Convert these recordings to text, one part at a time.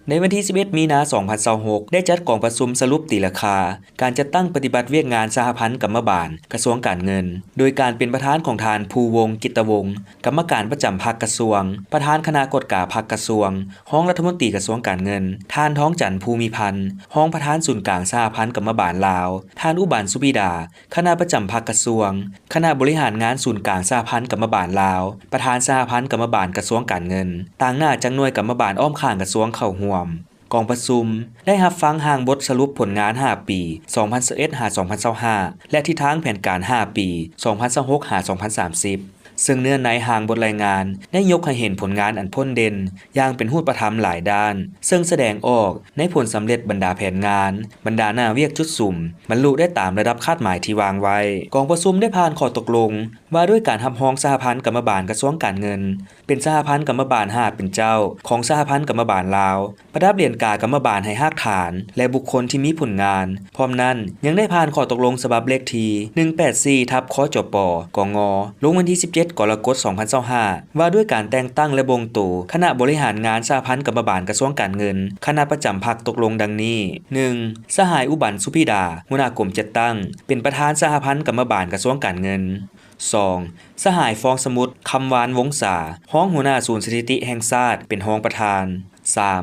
ໃນວັນທີສິບເອັດ ມີນາ ສອງພັນຊາວຫົກ ໄດ້ຈັດກອງປະຊຸມສະຫຼຸບຕີລາຄາການຈັດຕັ້ງປະຕິບັດວຽກງານສະຫະພັນກຳມະບານກະຊວງການເງິນ ໂດຍການເປັນປະທານຂອງທ່ານ ພູວົງ ກິດຕະວົງ ກຳມະການປະຈຳພັກກະຊວງ, ປະທານຄະນະກວດກາພັກກະຊວງ, ຮອງລັດຖະມົນຕີກະຊວງການເງິນ, ທ່ານ ທອງຈັນ ພູມີພັນ ຮອງປະທານສູນກາງສະຫະພັນກຳມະບານລາວ, ທ່ານ ອຸບັນ ສຸພິດາ ຄະນະປະຈຳພັກກະຊວງ, ຄະນະບໍລິຫານງານສູນກາງສະຫະພັນກຳມະບານລາວ, ປະທານສະຫະພັນກຳມະບານກະຊວງການເງິນ, ຕາງໜ້າຈາກໜ່ວຍກຳມະບານອ້ອມຂ້າງກະຊວງເຂົ້າຮ່ວມ. ກອງປະຊຸມໄດ້ຮັບຟັງຮ່າງບົດສະຫຼຸບຜົນງານຫ້າປີ ສອງພັນຊາວເອັດ ຫາ ສອງພັນຊາວຫ້າ ແລະ ທິດທາງແຜນການຫ້າປີ ສອງພັນຊາວຫົກ ຫາ ສອງພັນສາມສິບ ເຊິ່ງເນື້ອໃນຮ່າງບົດລາຍງານໄດ້ຍົກໃຫ້ເຫັນຜົນງານອັນພົ້ນເດັ່ນຢ່າງເປັນຮູບປະທຳຫຼາຍດ້ານ, ເຊິ່ງສະແດງອອກໃນຜົນສຳເລັດບັນດາແຜນງານ, ບັນດາໜ້າວຽກຈຸດສຸມ ບັນລຸໄດ້ຕາມລະດັບຄາດໝາຍທີ່ວາງໄວ້. ກອງປະຊຸມໄດ້ຜ່ານຂໍ້ຕົກລົງວ່າດ້ວຍການຮັບຮອງສະຫະພັນກຳມະບານກະຊວງການເງິນ ເປັນສະຫະພັນກຳມະບານຫ້າເປັນເຈົ້າຂອງສະຫະພັນກຳມະບານລາວ, ປະດັບຫຼຽນກາກຳມະບານໃຫ້ຮາກຖານ ແລະ ບຸກຄົນທີ່ມີຜົນງານ. ພ້ອມນັ້ນ ຍັງໄດ້ຜ່ານຂໍ້ຕົກລົງສະບັບເລກທີ ໜຶ່ງແປດສີ່ ທັບ ຄຈປ ກງ ລົງວັນທີສິບເຈັດ ກໍລະກົດ ສອງພັນຊາວຫ້າ ວ່າດ້ວຍການແຕ່ງຕັ້ງ ແລະ ບົ່ງໂຕຄະນະບໍລິຫານງານສະຫະພັນກຳມະບານກະຊວງການເງິນ. ຄະນະປະຈຳພັກຕົກລົງດັ່ງນີ້: ໜຶ່ງ ສະຫາຍ ອຸບັນ ສຸພິດາ ຫົວໜ້າກົມຈັດຕັ້ງ ເປັນປະທານສະຫະພັນກຳມະບານກະຊວງການເງິນ. ສອງ ສະຫາຍ ຟອງສະໝຸດ ຄຳວານວົງສາ ຮອງຫົວໜ້າສູນສະຖິຕິແຫ່ງຊາດ ເປັນຮອງປະທານ. ສາມ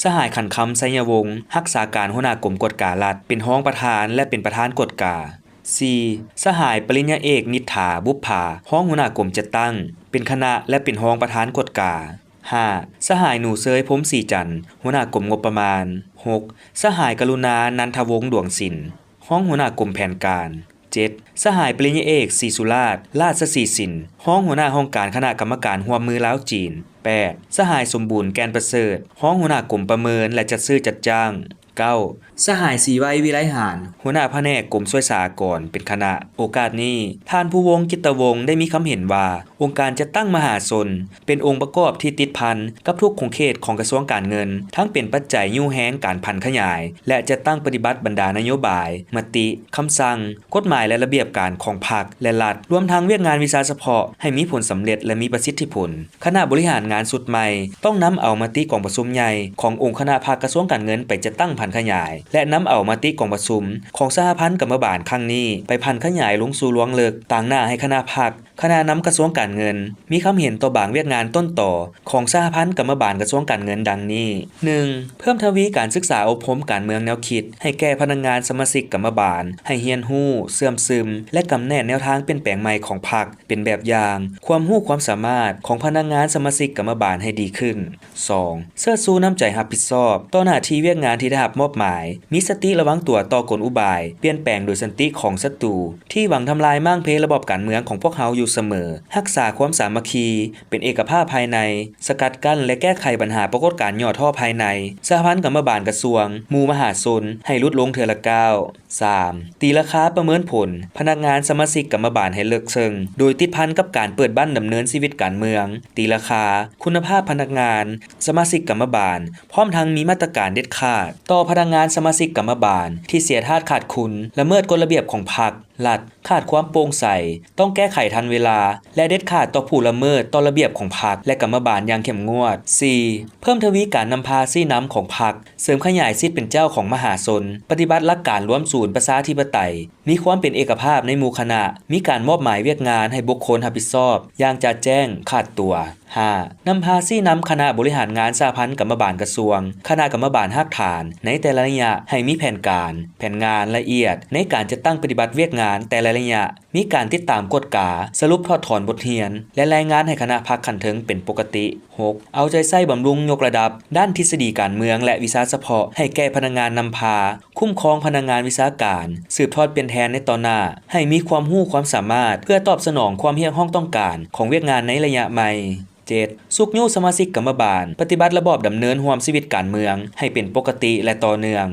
ສະຫາຍ ຂັນຄຳ ໄຊຍະວົງ ຮັກສາການຫົວໜ້າກົມກວດກາລັດ ເປັນຮອງປະທານ ແລະ ເປັນປະທານກວດກາ. ສີ່ ສະຫາຍ ປະລິນຍາເອກ ນິດຖາ ບຸບຜາ ຮອງຫົວໜ້າກົມຈັດຕັ້ງ ເປັນຄະນະ ແລະ ເປັນຮອງປະທານກວດກາ. ຫ້າ ສະຫາຍ ໜູເຊີຍ ພົມສີຈັນ ຫົວໜ້າກົມງົບປະມານ. ຫົກ ສະຫາຍ ກະລຸນາ ນັນທະວົງ ດວງສິນ ຮອງຫົວໜ້າກົມແຜນການ. ເຈັດ ສະຫາຍ ປະລິນຍາເອກ ສີສຸລາດ ລາດສະສີສິນ ຮອງຫົວໜ້າຫ້ອງການຄະນະກຳມະການຮ່ວມມືລາວ-ຈີນ. ແປດ ສະຫາຍ ສົມບູນ ແກ່ນປະເສີດ ຮອງຫົວໜ້າກົມປະເມີນ ແລະ ຈັດຊື້ຈັດຈ້າງ. ເກົ້າ ສະຫາຍ ສີໄວ ວິໄລຫານ ຫົວໜ້າພະແນກກົມສ່ວຍສາອາກອນ ເປັນຄະນະ. ໂອກາດນີ້ ທ່ານ ພູວົງ ກິດຕະວົງ ໄດ້ມີຄຳເຫັນວ່າ ອົງການຈັດຕັ້ງມະຫາຊົນ ເປັນອົງປະກອບທີ່ຕິດພັນກັບທຸກຂົງເຂດຂອງກະຊວງການເງິນ, ທັງເປັນປັດໄຈຍູ້ແຮງການຜັນຂະຫຍາຍ ແລະ ຈັດຕັ້ງປະຕິບັດບັນດານະໂຍບາຍ, ມະຕິ, ຄຳສັ່ງ, ກົດໝາຍ ແລະ ລະບຽບການຂອງພັກ ແລະ ລັດ, ລວມທັງວຽກງານວິຊາສະເພາະ ໃຫ້ມີຜົນສຳເລັດ ແລະ ມີປະສິດທິຜົນ. ຄະນະບໍລິຫານງານຊຸດໃໝ່ ຕ້ອງນຳເອົາມະຕິກອງປະຊຸມໃຫຍ່ຂອງອົງຄະນະພັກກະຊວງການເງິນໄປຈັດຕັ້ງຜັນຂະຫຍາຍ ແລະ ນຳເອົາມະຕິກອງປະຊຸມຂອງສະຫະພັນກຳມະບານຄັ້ງນີ້ໄປຜັນຂະຫຍາຍລົງສູ່ລວງເລິກ, ຕາງໜ້າໃຫ້ຄະນະພັກ, ຄະນະນຳກະຊວງການເງິນ ມີຄຳເຫັນຕໍ່ບາງວຽກງານຕົ້ນຕໍຂອງສະຫະພັນກຳມະບານກະຊວງການເງິນດັ່ງນີ້: ໜຶ່ງ ເພີ່ມທະວີການສຶກສາອົບຮົມການເມືອງແນວຄິດໃຫ້ແກ່ພະນັກງານສະມາຊິກກຳມະບານ ໃຫ້ຮຽນຮູ້, ເຊື່ອມຊຶມ ແລະ ກຳແໜດແນວທາງປ່ຽນແປງໃໝ່ຂອງພັກ ເປັນແບບຢ່າງຄວາມຮູ້ຄວາມສາມາດຂອງພະນັກງານສະມາຊິກກຳມະບານໃຫ້ດີຂຶ້ນ. ສອງ ເຊີດຊູນ້ຳໃຈຮັບຜິດຊອບຕໍ່ໜ້າທີ່ວຽກງານທີ່ໄດ້ຮັບມອບໝາຍ, ມີສະຕິລະວັງຕົວຕໍ່ກົນອຸບາຍປ່ຽນແປງໂດຍສັນຕິຂອງສັດຕູທີ່ຫວັງທຳລາຍມ້າງເພລະບອບການເມືອງຂອງພວກເຮົາຢູ່ສະເໝີ, ຮັກສາຄວາມສາມັກຄີ, ເປັນເອກະພາບພາຍໃນ, ສະກັດກັ້ນ ແລະ ແກ້ໄຂບັນຫາປາກົດການຫຍໍ້ທໍ້ພາຍໃນສະຫະພັນກຳມະບານກະຊວງ, ໝູ່ມະຫາຊົນ ໃຫ້ຫຼຸດລົງເທື່ອລະກ້າວ. ສາມ ຕີລາຄາປະເມີນຜົນພະນັກງານສະມາຊິກກຳມະບານໃຫ້ເລິກເຊິ່ງ ໂດຍຕິດພັນກັບການເປີດບັ້ນດຳເນີນຊີວິດການເມືອງ, ຕີລາຄາຄຸນນະພາບພະນັກງານສະມາຊິກກຳມະບານ, ພ້ອມທັງມີມາດຕະການເດັດຂາດຕໍ່ພະນັກງານສະມາຊິກກຳມະບານທີ່ເສຍທາດຂາດຄຸນ, ລະເມີດກົດລະບຽບຂອງພັກ, ລັດ, ຂາດຄວາມໂປ່ງໃສ, ຕ້ອງແກ້ໄຂທັນເວລາ ແລະ ເດັດຂາດຕໍ່ຜູ້ລະເມີດຕໍ່ລະບຽບຂອງພັກ ແລະ ກຳມະບານຢ່າງເຂັ້ມງວດ. ສີ່ ເພີ່ມທະວີການນຳພາຊີ້ນຳຂອງພັກ, ເສີມຂະຫຍາຍສິດເປັນເຈົ້າຂອງມະຫາຊົນ, ປະຕິບັດຫຼັກການລວມສູນປະຊາທິປະໄຕ, ມີຄວາມເປັນເອກະພາບໃນໝູ່ຄະນະ, ມີການມອບໝາຍວຽກງານໃຫ້ບຸກຄົນຮັບຜິດຊອບຢ່າງຈະແຈ້ງ, ຂາດຕົວ. ຫ້າ ນຳພາຊີ້ນຳຄະນະບໍລິຫານງານສະຫະພັນກຳມະບານກະຊວງ, ຄະນະກຳມະບານຮາກຖານໃນແຕ່ລະໄລຍະໃຫ້ມີແຜນການ, ແຜນງານລະອຽດໃນການຈັດຕັ້ງປະຕິບັດວຽກງານແຕ່ລະໄລຍະ, ມີການຕິດຕາມກວດກາ, ສະຫຼຸບຖອດຖອນບົດຮຽນ ແລະ ລາຍງານໃຫ້ຄະນະພັກຂັ້ນເທິງເປັນປົກກະຕິ. ຫົກ ເອົາໃຈໃສ່ບຳລຸງຍົກລະດັບດ້ານທິດສະດີການເມືອງ ແລະ ວິຊາສະເພາະໃຫ້ແກ່ພະນັກງານນຳພາ, ຄຸ້ມຄອງພະນັກງານວິຊາການ, ສືບທອດປ່ຽນແທນໃນຕໍ່ໜ້າ, ໃຫ້ມີຄວາມຮູ້ຄວາມສາມາດເພື່ອຕອບສະໜອງຄວາມຮຽກຮ້ອງຕ້ອງການຂອງວຽກງານໃນໄລຍະໃໝ່. ເຈັດ ຊຸກຍູ້ສະມາຊິກກຳມະບານປະຕິບັດລະບອບດຳເນີນຮ່ວມຊີວິດການເມືອງໃຫ້ເປັນປົກກະຕິ ແລະ ຕໍ່ເນື່ອງ.